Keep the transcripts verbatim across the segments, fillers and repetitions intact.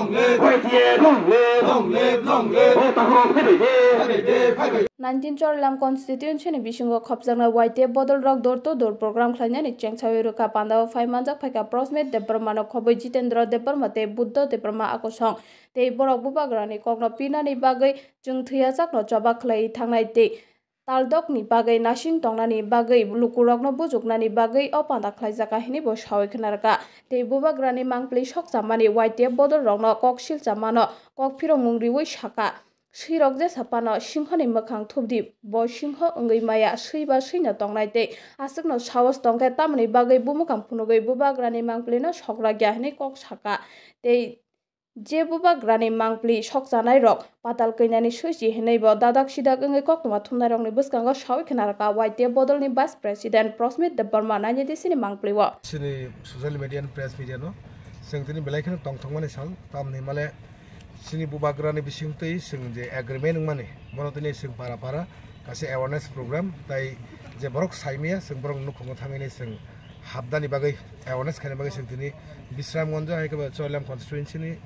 Long live! Long live! Long live! Long live! O takhorok phaibai de. Phaibai de, phaibai de. Nineteen Chorilam constituency ni bisingo khopjaknai Y T F bodol rok door to door program khlainani chengsawi rwkha. Pandao phai manjak phaikha Prosmit Debbarma no khobwi Jitendra Debbarma tei Buddha Debbarma akosong tei borok bubagrani kokno pinani bagwi chwng thwiyajakno choba khlaiwi thangnai tei taldokni bagwi nasing tongnani bagwi lukurokno bujuknani bagwi o panda khlaijak, hinwi bo sawi khna rwkha. Tei bubagrani mangpili sokchamani Y T F bodolrokno kok silchamano kok phirokmung riwi sakha, "Swirok jesa phano singhoni mwkhang thupdi, bo singho wngwi maya, swi ba swino tongnai tei aswkno sahos tongkhe tamoni bagwi bumukhang phunugwi bubagrani mangpilino sokrakya," hinwi kok sakha. Tei je bubagrani mangpili sokchanairok patal keinani swisi hinwi bo dadak sidak wngwi koktwma thumnairokni bwskango sawi khna rwkha Y T F bodolni Vice President Prosmit Debbarma nine D C ni mangpilio. Chini social media and press media no chwng tini belai kheno tongthokmani sal, tamni himale chini bubagrani bisingtwi chwng je agreement wngmani, bono tini chwng para para kaisa awareness program, tai je borok saimaya chwng borok nukhungo thangwi chwng habdani bagwi awareness khaina bagwi chwng tini Bisramganj hai khe Chorilam constituency ni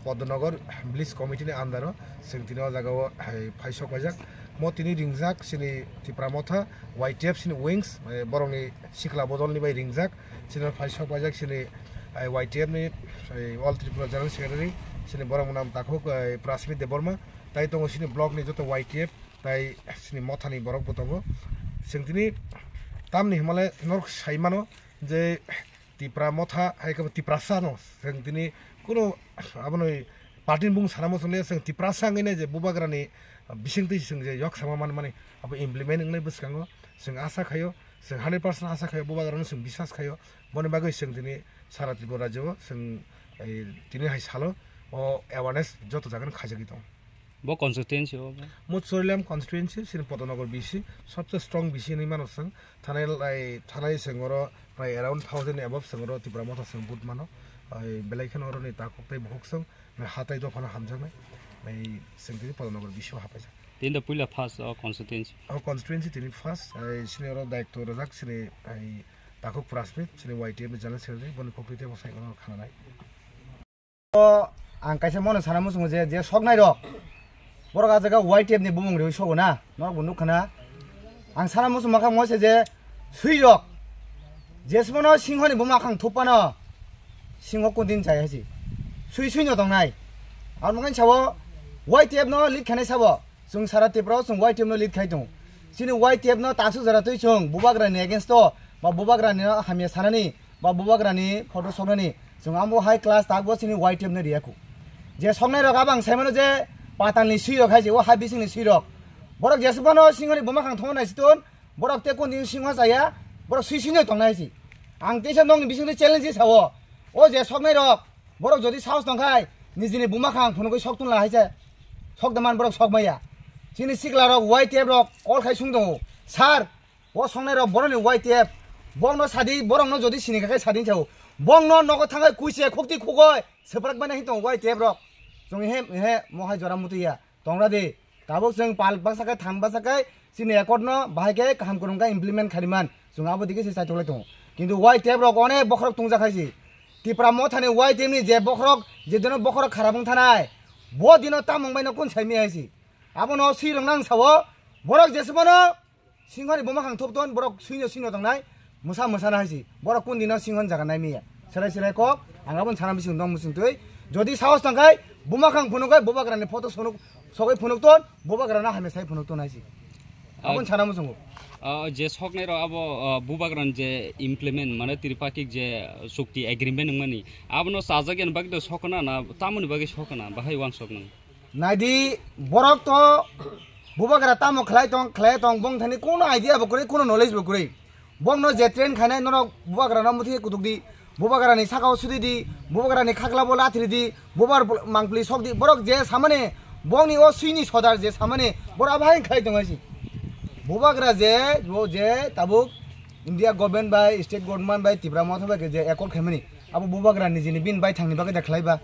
Podnogar village committee ni under o chwng tini o jaga o hai phai sok paijak. Mo tini ringjak chini Tipra Motha Y T F chini wings, eh, borokni sikla bodolni bai ringjak. Chini phai sok paijak chini, eh, Y T F ni, eh, All Tripura General Secretary chini borok mwnam takhuk, eh, Prasmit Debbarma. Tai tongo chini block ni joto Y T F tai chini mothani borok bo tongo. Chwng tini tamni himale norok sai mano je Tipra Motha hai khe Tiprasa no chwng tini kuno abono party ni bung sana muchung le chwng Tiprasa wngwi nai je bubagrani bisingtwi chwng je yok sama man mani abo implement wngnai bwskango chwng asa khaio, chwng hundred percent asa khaio, bubagrano chwng bisas khaio. Boni bagwi chwng tini sara Tripura rajyo o chwng, eh, tini hai salo o awareness joto jaga no khaijagwi tongo. Bo constituency o bo? Mo Chorilam constituency, chini Podnogar B C, sobse strong B C hinwi mano chwng. Thanai lai, thanai chwng oro prai around thousand above chwng oro Tipra Motha chwng vote mano. Ai belai kheno oroni takhuk tei bukhuk chwng, mai ha tai dophano hamjaknai. Mai chwng tini Podnogar B C o hapaijak. Tini da puila first o constituency? O constituency tini first, ai chini oro daityo rwjak chini ai takhuk Prasmit, chini Y T F ni General Secretary, boni khokti tei bwsai oro khananai. O, ang kaisa mono sana muchungo je, je soknai rok, borok a jaga Y T F ni bumung riwi sogo na, norok bo nukha na. Ang sana muchung makha mo se je swi rok, jesmano singho ni buma khang thupano, singho kundin chai hasi. Swi swi no tongnai. Ang mokhan sabo Y T F no lead khanai sabo. Chwng sara Tripura o chwng Y T F no lead khai tongo. Chini Y T F no tasu jora twi chwng bubagra ni against o ba bubagra ni hamya sanani ba bubagra ni photo soknani chwng amo high class tak bo chini Y T F no riya khu. Je soknai rok abang sai mano je patal ni swi rok hai je o hai bising ni swi rok. Borok jesuk mano singho ni buma khang thongo nai siton borok te kun din singho chaya borok swi swi no tongnai si. Ang teisa nong ni bising twi challenge sao. O je soknai rok Borok jodi sahos tongkhai, nijini buma khang phunugwi sok tunla hai se. Sok da man borok sok maya. Chini sikla rok Y T F rok call khai sung tongo. Sir, o songnai rok boroni Y T F. Bongno sadi, borokno jodi sini kha khai sadi sao. Bongno nogo thangai kuise khukti khugoi. Seprak mane hin tongo Y T F rok. Chwng he, he, mohai jora mutuya. Tongra di. Tabuk chwng pal baksa khe tham baksa khe chini accord no bahai khe kaham kwrwng khe implement khariman. Chwng abo digi se chaitok lai tongo. Kintu Y T F rok onek bokhorok tungja khai si. Tipra mothani Y T F ni je bokhorok, je dino bokhorok kharap wng thanai. Bo dino tamung bai no kun sai mi hai si. Abono swi rwng nang sao, borok jesubano Singhoni buma khang thupton, borok swino swino tongnai, mwsa mwsana hai si. Borok kun dino singhon jaga nai miya. Serai serai kok, ang aboni sana bising dong bising twi. Jodi sahos tongkhai, buma khang phunukkhai, bubagrani photo sonuk, sogwi phunukton, bubagrano hamya sai phunukton hai si. Aboni sana muchungo. Ah, je soknai rok abo, ah, bubagrani je implement, mane tripakik je chukti agreement wngmani, abono chajak yani bagwi sokna na, tamoni bagwi sokna, bahai wansoknang. Naidi, borok to bubagra tamo khlai tong, khlai tong, bong thani kuno idea bo kwrwi, kuno knowledge bo kwrwi. Bongno je train khainai norok bubagrano muthungwi kutuk di, bubagrani sakao sudi di, bubagrani khaklabo lathri di, bubar mangpli sok di. Borok je samani, bongni o swini sodar je samani, borok abo hai khlai tong hai si. Bubagra je, bo je tabuk India government bai, state government bai, Tipra motha bai je accord khaimani, abo bubagra nijini bini baithangni bagwi da khlai ba.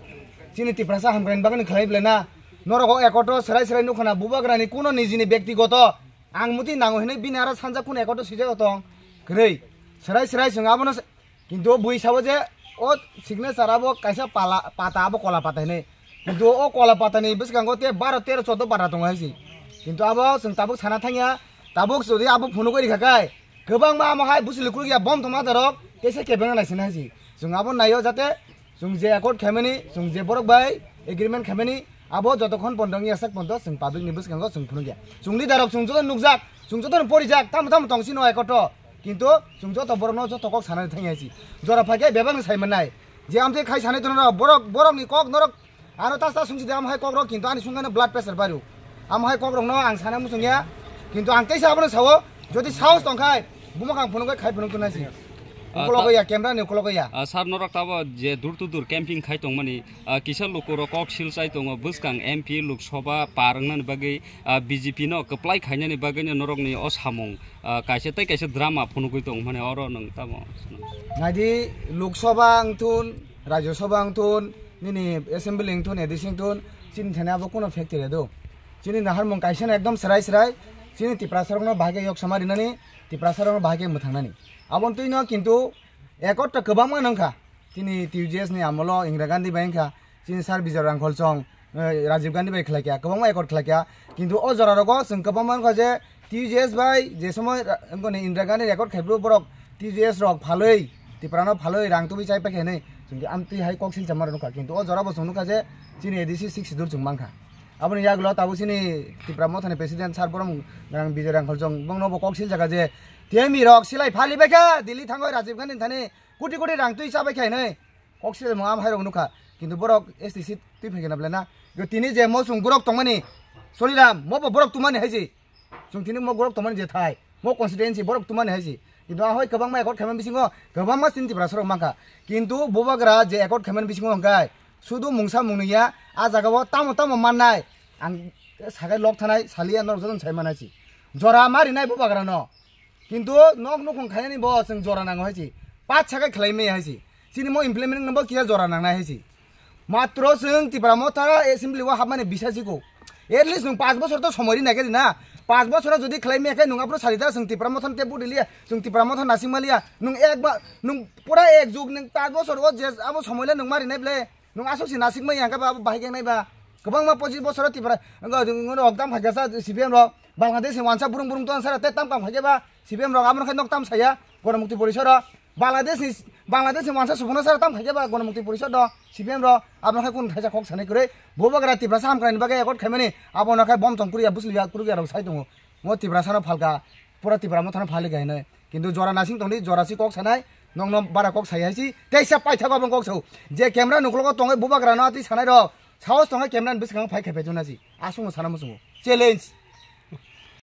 Chini Tiprasa hamkraini bagwi khlai bwle na. Norok o accord o serai serai nukha na, bubagrani kuno nijini bektigoto ang muti nango hinwi bini aro sanja kuno accord o swijak tong. Kwrwi. Serai serai chwng abono se-, kintu bui sabo je o signature abo kaisa pala, pata abo kola pata hinwi. Kintu o kola patani bwskango te baro tero choudo bara tongo hai si. Kintu abo chwng tabuk sana thangya, tabuk jodi abo phunugwi rikha khe, kwbangma amo hai bwswli kwrwngya bom tongma darok teisa kebengna naisina hai si. Chwng abo naio jate chwng je accord khaimani, chwng je borok bai agreement khaimani, abo jotokhon pondo wngya sak pondo chwng public ni bwskango chwng phunukya. Chwng leader rok chwng joto nukjak, chwng joto porijak, tamo tamo tong sino accord o. Kintu chwng joto borokno joto kok sanani thangya hai si. Jora phaikhe bebak ni sai mannai. Je amtwi khai sanai tono borok, borok ni kok norok ano tas tas sungsi de, amo hai kok rok kintu ani sungkano blood pressure bario. Amo hai kok rokno ang sana muchungya, kintu ang teisa abono sao, jodi saos tongkhai, buma kang phunuk khai phunuk tunai si. Ah, ukologo ta- ya, camera ni ukologo ya. Ah, sir, norok tabo je door to door camping khai tongmani, ah, kisa lukurok kok sil chai tongo, bwskang M P, Lok Sabha par wngnani bagwi, ah, B J P no kwplai khainani bagwino norokni o samung, ah, kaisa tei kaisa drama phunugwi tongmani, oro nwng tamo? Naidi, Lok Sabha wngthun, Rajya Sabha wngthun, nini assembly wngthun, A D C wngthun, chini thani abo kuno factory do. Chini naharmung kaisa no ekdom srai srai, chini Tiprasa rokno bahai khe yok sama rinani, Tiprasa rokno bahai khe mwthangnani. Aboni twino kintu accord to kwbangma nangkha. Chini T U J S ni amolo Indira Gandhi bai wngkha, chini sir Bijoy Rangkhol chong, eh, Rajiv Gandhi bai khlai kha, kwbangma accord khlai kha. Kintu o jora rogo chwng kwbangma wngkha je T U J S bai je somoi ra-, wngkha ni Indira Gandhi accord khai bru borok T U J S rok phalwi, Tipra no phalwi rang tubui chai paikha hinwi chwng amtwi hai kok silchama rok nukha. Kintu o jora bo chwng nukha je chini A D C six schedule chwng mankha. Aboni yagulo tabuk chini Tipra Mothani president sir borom rang Bijoy Rangkhol chong bongno bo kok siljaka je T M E rok silai phali baikha Delhi thangwi Rajiv Gandhi thani koti koti rang twi chabai kha hinwi kok silai mo am hai rok nukha. Kintu borok S T C twi phaikha na belai na. Yo tini je mo chwng borok tongmani Soniram mo bo borok tumani hai si. Chwng tini mo borok tongmani je thai, mo constituency borok tumani hai si. Kintu a hoi kwbangma accord khaimani bisingo kwbangma chini Tiprasa rok mankha. Kintu bubagra je accord khaimani bisingo hwnkhe sudu mungsa mungni ya, a jaga o tamo tamo mannai. Ang sakai lok thanai saliya norok jotono sai manai si. Jora ma rinai bubagra no. Kintu nok nukhung khainani bo chwng jora nango hai si. Path sakai khlai maya hai si. Chini mo implement wngno bo kisa jora nangnai hai si. Matro chwng Tipra Motha assembly o hapmani bisa siko. At least nwng panch bochor to somoi ri nai khe na. Panch bochor jodi khlai maya khe nwng aphuru sari da chwng Tipra Motha te budi liya, chwng Tipra Motha nasing maliya. Nwng ek ba, nwng pura ek jug nwng panch bochor o je abo somoi le nwng mari nai ble. Nwng aswk si nasing maya khe ba bahai khe nai ba. Kwbangma pochis bochor o Tipra, nwng, nwng, nwng rok tam khai kha sa C P M rok. Bangladesh ni wansa burung burung ton sara te tam kam khai khe ba C P M rok amo khe nok tam saya. Ganamukti Porishad o. Bangladesh ni, Bangladesh ni wansa subungno sara tam khaikhe ba Ganamukti Porishad do, C P M rok, abono khe kunu thaisa kok sanai kwrwi. Bubagra Tiprasa hamkrai ni bagwi accord khaimani, abono khe bom tong kwrwi ya, bwsli ya, kwrwi ya rok sai tongo. Mo Tiprasa no phalka, pura Tipra Motha no phalika hinwi. Kintu jora nasing tongdi, jora si kok sanai, nokno bara kok sai hai si, teisa paithago aboni kok sao. Je camera nuklogo tongwi bubagra no atwi sanai rok, saos tongwi camera ni bwskango phai khai phai tongna si. Aswkno sana muchungo. Challenge.